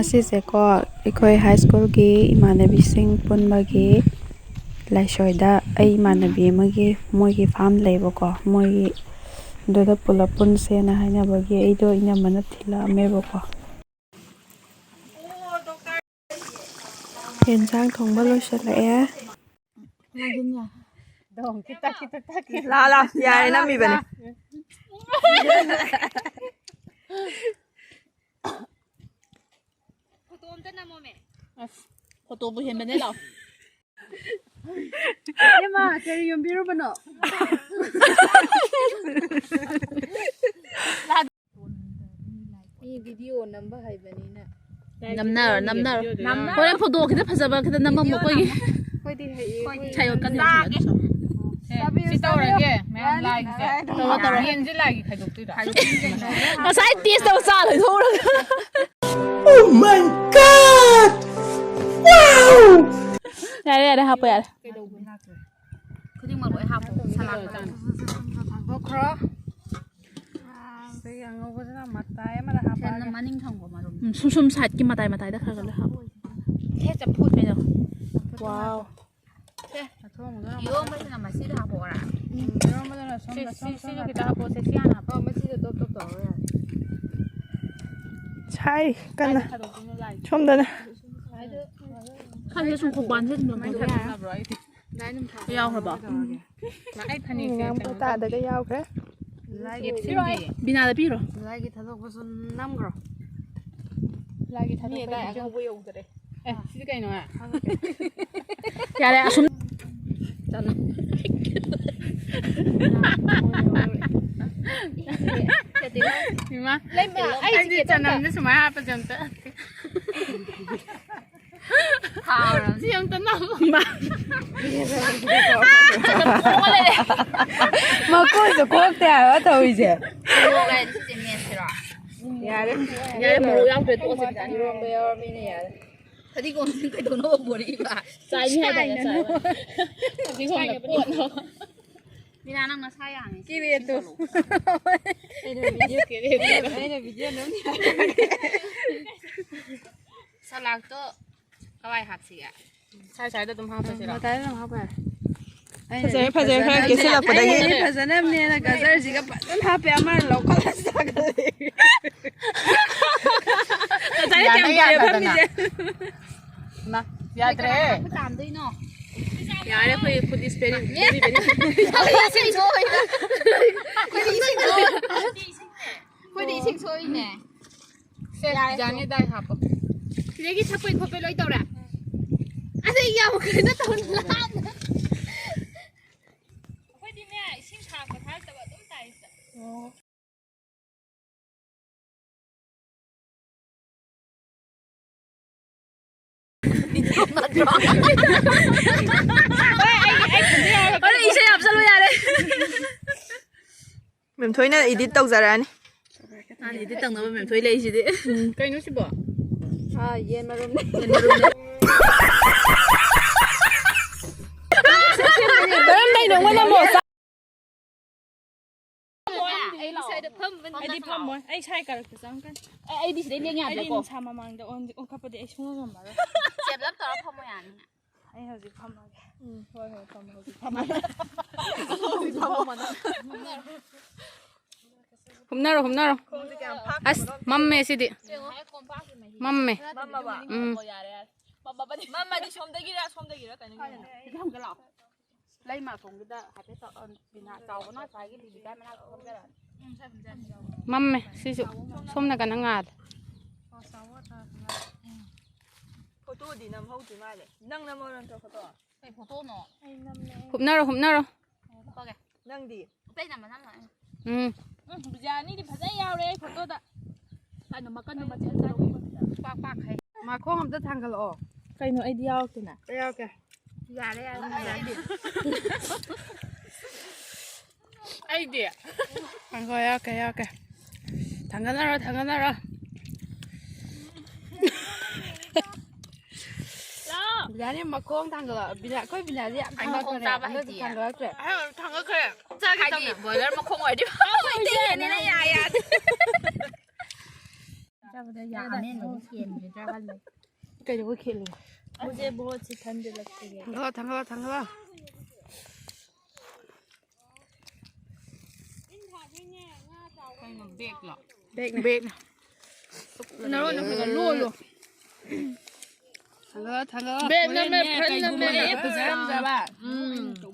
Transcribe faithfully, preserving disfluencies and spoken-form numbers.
ꯁꯤꯁꯦꯀꯣ, ꯑꯩꯈꯣꯏ ꯍꯥꯏ ꯁ꯭ꯀꯨꯜꯒꯤ ꯏꯃꯥꯟꯅꯕꯤꯁꯤꯡ ꯄꯨꯟꯕꯒꯤ ꯂꯥꯏꯁꯣꯏꯗ ꯑꯩ ꯏꯃꯥꯟꯅꯕꯤ ꯑꯃꯒꯤ ꯃꯣꯏꯒꯤ ꯐꯥꯝ ꯂꯩꯕꯀꯣ, ꯃꯣꯏꯒꯤ ꯑꯗꯨꯗ ꯄꯨꯂꯞ ꯄꯨꯟꯁꯦꯅ ꯍꯥꯏꯅꯕꯒꯤ ꯑꯩꯗꯣ ꯏꯅꯝꯃꯅ ꯊꯤꯜꯂꯛꯑꯝꯃꯦꯕꯀꯣ꯫ ꯌꯦꯟꯁꯥꯡ ꯊꯣꯡꯕ ꯂꯣꯏꯁꯤꯜꯂꯛꯑꯦ꯫ ꯂꯥ, ꯂꯥ, ꯌꯥꯔꯦ, ꯅꯝꯃꯤꯕꯅꯦ꯫ ꯐꯣꯇꯣ ꯑꯝꯇ ꯅꯝꯃꯣꯃꯦ꯫ ꯑꯁ, ꯐꯣꯇꯣꯕꯨ ꯍꯦꯟꯕꯅꯦ, ꯂꯥꯛꯑꯣ꯫ ꯏꯃꯥ, ꯀꯔꯤ ꯌꯣꯟꯕꯤꯔꯨꯕꯅꯣ? ꯃꯤ ꯚꯤꯗꯤꯑꯣ ꯅꯝꯕ ꯍꯩꯕꯅꯤꯅ꯫ ꯅꯝꯅꯔꯣ, ꯅꯝꯅꯔꯣ꯫ ꯍꯣꯔꯦꯟ ꯐꯣꯇꯣ ꯈꯤꯇ ꯐꯖꯕ ꯈꯤꯇ ꯅꯝꯃꯝꯃꯣ ꯑꯩꯈꯣꯏꯒꯤ꯫ ꯑꯩꯈꯣꯏꯗꯤ ꯍꯩꯌꯦ, ꯑꯩꯈꯣꯏ ꯁꯥꯏꯌꯣ ꯀꯟꯅ ꯆꯥꯒꯦ꯫ ꯁꯤ ꯇꯧꯔꯒꯦ, ꯃꯌꯥꯝ ꯂꯥꯏꯒꯤꯁꯦ꯫ ꯇꯧꯔꯣ, ꯇꯧꯔꯣ꯫ ꯌꯦꯟꯁꯦ ꯂꯥꯏꯒꯤ ꯈꯥꯏꯗꯣꯛꯇꯣꯏꯔꯣ? ꯉꯁꯥꯏ ꯇꯦꯁ ꯇꯧ ꯆꯥ ꯂꯣꯏꯊꯣꯛꯎꯔꯒ꯫ Oh my God! Wow! ꯌꯥꯔꯦ, ꯌꯥꯔꯦ, ꯍꯥꯞꯄꯣ, ꯌꯥꯔꯦ꯫ ꯈꯨꯗꯤꯡꯃꯛ ꯂꯣꯏ ꯍꯥꯞꯄꯣ꯫ ꯁꯂꯥꯠ ꯊꯥꯡꯗꯣꯛꯈ꯭ꯔꯣ꯫ ꯑꯗꯒꯤ ꯑꯉꯧꯕꯁꯤꯅ ꯃꯇꯥꯏ ꯑꯃꯗ ꯍꯥꯞꯄꯛꯑꯒꯦ꯫ ꯃꯅꯤꯡ ꯊꯪꯕ ꯃꯔꯨꯝ꯫ ꯎꯝ, ꯁꯨꯝ ꯁꯨꯝ ꯁꯥꯏꯠꯀꯤ ꯃꯇꯥꯏ ꯃꯇꯥꯏꯗ ꯈꯔ ꯈꯔ ꯂꯣꯏ ꯍꯥꯞꯄꯣ꯫ ꯁꯦ, ꯆꯐꯨ꯫ ꯀꯩꯅꯣ? ꯋꯥꯎ꯫ ꯁꯦ꯫ ꯏꯔꯣꯝꯕꯁꯤꯅ ꯃꯁꯤꯗ ꯍꯥꯞꯄꯛꯑꯣꯔꯥ? ꯎꯝ, ꯏꯔꯣꯝꯕꯗꯨꯅ ꯁꯣꯝꯗ, ꯁꯤ, ꯁꯣꯝ, ꯁꯤꯁꯨ ꯁꯣꯝꯗ ꯈꯤꯇ ꯍꯥꯞꯄꯛꯑꯣ, ꯁꯦ, ꯁꯤ ꯍꯥꯟꯅ ꯍꯥꯞꯄꯛꯑꯣ꯫ ꯑꯣ, ꯃꯁꯤꯗ ꯇꯣꯞ ꯇꯣꯞ ꯇꯧꯔꯒ ꯌꯥꯔꯦ꯫ ꯁꯥꯏ ꯀꯟꯅ꯫ ꯀꯥꯏꯗ ꯊꯥꯗꯣꯛꯇꯣꯏꯅꯣ ꯂꯥꯏ? ꯁꯣꯝꯗꯅ꯫ ꯈꯪꯗꯦ, ꯁꯨꯝ ꯈꯣꯡꯕꯥꯟꯁꯤꯗ ꯑꯗꯨꯝ ꯂꯪꯊꯣꯛꯄ ꯌꯥꯏ꯫ ꯌꯥꯎꯈ꯭ꯔꯕꯣ? ꯎꯝ꯫ ꯑꯩ ꯐꯅꯦꯛꯁꯦ ꯉꯥꯡꯕ ꯀꯩꯅꯣ ꯇꯥꯗꯒ ꯌꯥꯎꯈ꯭ꯔꯦ꯫ ꯂꯥꯏꯒꯤ ꯄꯤꯔꯣ, ꯑꯩ꯫ ꯕꯤꯅꯥꯗ ꯄꯤꯔꯣ꯫ ꯂꯥꯏꯒꯤ ꯊꯥꯗꯣꯛꯄꯁꯨ ꯅꯝꯈ꯭ꯔꯣ꯫ ꯂꯥꯏꯒꯤ ꯊꯥꯗꯣꯛꯄ ꯑꯉꯧꯕ ꯌꯧꯗ꯭ꯔꯦ꯫ ꯑꯦ, ꯁꯤꯗꯤ ꯀꯩꯅꯣ, ꯍꯥ? ꯌꯥꯔꯦ, ꯑꯁꯨꯝ꯫ ꯆꯅꯝ꯫ ꯏꯃꯥ, ꯂꯩꯃ, ꯑꯩ ꯑꯩꯗꯤ ꯆꯤꯀꯦꯠ ꯑꯝꯇ꯫ ꯆꯅꯝꯁꯦ ꯁꯨꯃꯥꯏꯅ ꯍꯥꯞꯄꯁꯦ ꯑꯝꯇ꯫ ꯍꯥꯎꯔꯕꯅꯤ꯫ ꯁꯤ ꯑꯝꯇ ꯅꯝꯃꯣ꯫ ꯏꯃꯥ꯫ ꯃꯀꯣꯏꯁꯨ ꯀꯣꯛꯇꯦ ꯍꯥꯏꯕ ꯇꯧꯔꯤꯁꯦ꯫ ꯃꯣꯔꯣꯛ ꯂꯩꯔꯗꯤ ꯁꯤꯁꯦ ꯃꯦꯠꯁꯤꯔꯣ? ꯌꯥꯔꯦ꯫ ꯌꯥꯔꯦ, ꯃꯣꯔꯣꯛ ꯌꯥꯎꯗ꯭ꯔꯦ, ꯇꯣꯛꯑꯁꯦ, ꯕꯤꯗꯥ꯫ ꯏꯔꯣꯝꯕ ꯌꯥꯎꯔꯕꯅꯤꯅ ꯌꯥꯔꯦ꯫ ꯐꯗꯤꯒꯣꯝꯁꯤ ꯀꯩꯗꯧꯅꯕ ꯕꯣꯔꯤꯕ? ꯆꯥꯏꯅꯤ ꯍꯥꯏꯗꯥꯏꯅꯦ, ꯆꯥꯏꯅꯤ꯫ ꯐꯗꯤꯒꯣꯝꯅ ꯀꯣꯠꯅꯕ꯫ ꯃꯤꯅꯥ, ꯅꯪ ꯅꯁꯥ ꯌꯥꯡꯉꯤ꯫ ꯀꯤꯔꯦ ꯑꯗꯨ꯫ ꯑꯩꯅ ꯚꯤꯗꯤꯑꯣ ꯀꯤꯔꯦ꯫ ꯑꯩꯅ ꯚꯤꯗꯤꯑꯣ ꯅꯝꯅꯤ꯫ ꯁꯂꯥꯛꯇꯣ ꯀꯋꯥꯏ ꯍꯥꯞꯁꯤꯒꯦ? ꯁꯥꯏ ꯁꯥꯏꯗ ꯑꯗꯨꯝ ꯍꯥꯞꯄꯁꯤꯔꯣ? ꯃꯇꯥꯏꯗ ꯑꯗꯨꯝ ꯍꯥꯞꯄ ꯌꯥꯔꯦ꯫ ꯐꯖꯔꯦ, ꯐꯖꯔꯦ, ꯈꯔ ꯀꯦꯁꯤꯜꯂꯛꯄꯗꯒꯤ꯫ ꯑꯩꯅꯗꯤ ꯐꯖꯅꯕꯅꯦꯅ ꯒꯖꯔꯁꯤꯒ ꯐꯖꯅ ꯍꯥꯞꯄꯦ, ꯑꯃꯅ ꯂꯧꯈꯠꯂ ꯆꯥꯈꯠꯂꯛꯑꯦ꯫ ꯉꯁꯥꯏꯗꯤ ꯌꯥꯅ ꯀꯌꯥꯝ ꯀꯨꯏꯔꯦ ꯌꯥꯅꯗꯅ꯫ ꯐꯝꯃꯤꯁꯦ? ꯏꯃꯥ, ꯌꯥꯗ꯭ꯔꯦ꯫ ꯀꯅꯥ ꯆꯥꯝꯗꯣꯏꯅꯣ? ꯌꯥꯔꯦ, ꯑꯩꯈꯣꯏ food is very, very, very. ꯑꯩꯈꯣꯏꯗꯤ ꯏꯁꯤꯡ ꯁꯣꯛꯏꯅꯦ꯫ ꯁꯦ, ꯌꯥꯔꯦ꯫ ꯌꯥꯅꯤ, ꯗꯥꯏ ꯍꯥꯞꯄꯣ꯫ ꯁꯤꯗꯒꯤ ꯊꯛꯄꯩ ꯈꯣꯠꯄꯩ ꯂꯣꯏ ꯇꯧꯔꯦ꯫ ꯑꯗꯩ ꯌꯥꯝ ꯀꯩꯅꯣ ꯇꯧꯅ ꯂꯥꯛꯑꯝꯃꯦ꯫ ꯑꯩꯈꯣꯏꯗꯤꯅꯦ, ꯏꯁꯤꯡ ꯊꯥꯔꯛꯄ ꯊꯥꯔꯛꯇꯕ ꯑꯗꯨꯝ ꯇꯥꯏ ꯁꯤꯗ꯫ ꯍꯣꯏ, ꯑꯩ, ꯑꯩ ꯈꯣꯟꯖꯦꯜ ꯌꯥꯎꯔꯛꯀꯅꯤ꯫ ꯍꯣꯔꯦꯟ ꯏꯁꯩ ꯍꯥꯞꯆꯜꯂꯨ ꯌꯥꯔꯦ꯫ ꯃꯦꯝꯊꯣꯏꯅ edit ꯇꯧꯖꯔꯛꯑꯅꯤ꯫ ꯃꯥꯅ edit ꯇꯧꯅꯕ ꯃꯦꯝꯊꯣꯏ ꯂꯩꯁꯤꯗꯤ꯫ ꯀꯩꯅꯣ ꯁꯤꯕꯣ? ꯑꯥ, ꯌꯦꯟ ꯃꯔꯨꯝꯅꯦ꯫ ꯌꯦꯟ ꯃꯔꯨꯝꯅꯦ꯫ ꯀꯔꯝꯕꯩꯅꯣ? ꯑꯩꯉꯣꯟꯗ ꯑꯃꯨꯛ ꯑꯩ ꯁ꯭ꯋꯥꯏꯗ ꯐꯝꯕꯅꯤ꯫ ꯑꯩꯗꯤ ꯐꯝꯃꯣꯏ꯫ ꯑꯩ ꯁꯥꯏ ꯀꯔꯛꯇ ꯆꯪꯉꯛꯀꯅꯤ꯫ ꯑꯩ, ꯑꯩꯗꯤ ꯁꯤꯗꯩ ꯂꯦꯡ ꯑꯩꯗꯤ ꯌꯥꯗ꯭ꯔꯦꯀꯣ꯫ ꯅꯨꯡꯁꯥ ꯃꯃꯥꯡꯗ ꯑꯣꯟ-, ꯑꯣꯟꯈꯠꯄꯗꯤ ꯑꯩ ꯁꯨꯡꯉꯝ ꯉꯝꯃꯔꯣꯏ꯫ ꯆꯦꯞꯂꯞ ꯇꯧꯔ ꯐꯝꯃꯣ ꯌꯥꯅꯤ꯫ ꯑꯩ ꯍꯧꯖꯤꯛ ꯐꯝꯃꯒꯦ꯫ ꯎꯝ, ꯍꯣꯏ, ꯍꯣꯏ, ꯐꯝꯃꯣ, ꯍꯧꯖꯤꯛ ꯐꯝꯃꯣ꯫ ꯍꯧꯖꯤꯛ ꯐꯝꯃꯣ ꯅꯪ꯫ ꯍꯨꯝꯅꯔꯣ, ꯍꯨꯝꯅꯔꯣ꯫ ꯈꯣꯡꯁꯦ ꯀꯌꯥꯝ ꯐꯥꯛꯈ꯭ꯔꯕꯅꯣ ꯑꯁ, ꯑꯝꯇ ꯃꯝꯃꯦ ꯌꯦꯡꯉꯣ꯫ ꯁꯤꯗꯤ꯫ ꯌꯦꯡꯉꯣ꯫ ꯃꯝꯃꯦ꯫ ꯃꯝꯃꯕ? ꯎꯝ꯫ ꯌꯥꯔꯦ, ꯌꯥꯔꯦ꯫ ꯃꯝꯃꯗꯤ, ꯃꯝꯃꯗꯤ ꯁꯣꯝꯗꯒꯤꯔ, ꯁꯣꯝꯗꯒꯤꯔ ꯀꯩꯅꯣ ꯌꯦꯡꯉꯣ꯫ ꯁꯤꯗ ꯑꯃꯨꯛꯇ ꯂꯥꯛꯑꯣ꯫ ꯂꯩꯃ ꯑꯁꯣꯝꯒꯤꯗ ꯍꯥꯏꯐꯦꯠ ꯇꯧ-, ꯑ, ꯕꯤꯅꯥ ꯆꯥꯎꯕꯅ ꯉꯁꯥꯏꯒꯤ ꯕꯤꯕꯤꯀꯥ ꯃꯅꯥꯛꯇ ꯐꯝꯖꯔꯛꯑꯅꯤ꯫ ꯃꯝꯃꯦ ꯁꯤꯁꯨ꯫ ꯁꯣꯝꯅ ꯀꯟꯅ ꯉꯥꯜꯂꯦ꯫ ꯐꯣꯇꯣꯗꯤ ꯅꯝꯍꯧꯗ꯭ꯔꯤ ꯃꯥꯜꯂꯦ꯫ ꯅꯪ ꯅꯝꯍꯧꯔꯣ ꯅꯠꯇ꯭ꯔꯣ ꯐꯣꯇꯣ? ꯀꯩ ꯐꯣꯇꯣꯅꯣ? ꯍꯨꯞꯅꯔꯣ, ꯍꯨꯞꯅꯔꯣ꯫ ꯍꯨꯞꯄꯒꯦ꯫ ꯅꯪꯗꯤ? ꯑꯇꯩ ꯅꯝꯕ ꯅꯝꯃꯣ꯫ ꯎꯝ꯫ ꯎꯝ, ꯕꯤꯖꯌꯥꯅꯤꯗꯤ ꯐꯖꯅ ꯌꯥꯎꯔꯦ ꯑꯩ ꯐꯣꯇꯣꯗ꯫ ꯀꯩꯅꯣ ꯃꯀꯟꯗꯣ ꯃꯆꯦꯠ ꯃꯆꯦꯠ ꯄꯥꯛ ꯄꯥꯛꯈꯩ꯫ ꯃꯈꯣꯡ ꯑꯝꯇ ꯊꯥꯡꯒꯠꯂꯛꯑꯣ꯫ ꯀꯩꯅꯣ ꯑꯩꯗꯤ ꯌꯥꯎꯔꯛꯇꯦꯅ? ꯑꯩ ꯌꯥꯎꯔꯛꯀꯦ꯫ ꯌꯥꯔꯦ, ꯌꯥꯔꯦ, ꯌꯥꯔꯦ꯫ ꯑꯩꯗꯤ꯫ ꯉꯥꯏꯈꯣ, ꯌꯥꯎꯔꯛꯀꯦ, ꯌꯥꯎꯔꯛꯀꯦ꯫ ꯊꯥꯡꯒꯠꯅꯔꯣ, ꯊꯥꯡꯒꯠꯅꯔꯣ꯫ ꯂꯥꯛꯑꯣ꯫ ꯕꯤꯅꯥꯅꯦ ꯃꯈꯣꯡ ꯊꯥꯡꯒꯠꯂꯛ ꯕꯤꯅꯥ ꯑꯩꯈꯣꯏ ꯕꯤꯅꯥꯗꯤ ꯌꯥꯝ ꯑꯩ ꯃꯈꯣꯡ ꯊꯥꯡꯒꯠꯄꯅꯦ ꯆꯥꯕ ꯍꯟꯗꯛꯇꯤ ꯍꯩꯇꯤꯌꯦ꯫ ꯊꯥꯡꯒꯠꯂꯛꯇ꯭ꯔꯦ꯫ ꯊꯥꯡꯒꯠꯈ꯭ꯔꯦ꯫ ꯆꯥꯒꯦ ꯍꯥꯏꯗꯤ ꯇꯧꯅꯦ꯫ ꯕꯣꯏꯂꯔ ꯃꯈꯣꯡ ꯑꯣꯏꯔꯗꯤ ꯃꯩꯇꯩꯅꯦꯅ ꯌꯥꯏ ꯌꯥꯗꯦ꯫ ꯆꯥꯕꯗ ꯌꯥꯝꯃꯦ ꯂꯣꯏꯅ ꯀꯦꯟꯈꯤꯗ꯭ꯔꯥ ꯈꯜꯂꯦ꯫ ꯀꯩꯗꯧꯕ ꯈꯦꯠꯂꯤ? ꯃꯨꯖꯦ ꯕꯣꯠꯁꯤ ꯊꯟꯖꯤꯜꯂꯛꯇꯦ꯫ ꯊꯥꯡꯒꯠꯂꯣ ꯊꯥꯡꯒꯠꯂꯣ ꯊꯥꯡꯒꯠꯂꯣ꯫ ꯀꯩꯅꯣ ꯕꯦꯛꯂꯣ? ꯕꯦꯛꯅꯦ꯫ ꯕꯦꯛꯅꯦ꯫ ꯅꯔꯣꯟ ꯅꯈꯣꯏꯒ ꯂꯣꯜꯂꯣ꯫ ꯊꯥꯡꯒꯠꯂꯣ ꯊꯥꯡꯒꯠꯂꯣ꯫ ꯕꯦꯛ ꯅꯝꯃꯦ, ꯐ꯭ꯔꯟ ꯅꯝꯃꯦ꯫ ꯐꯖꯔꯝꯗ꯭ꯔꯕ? ꯎꯝ꯫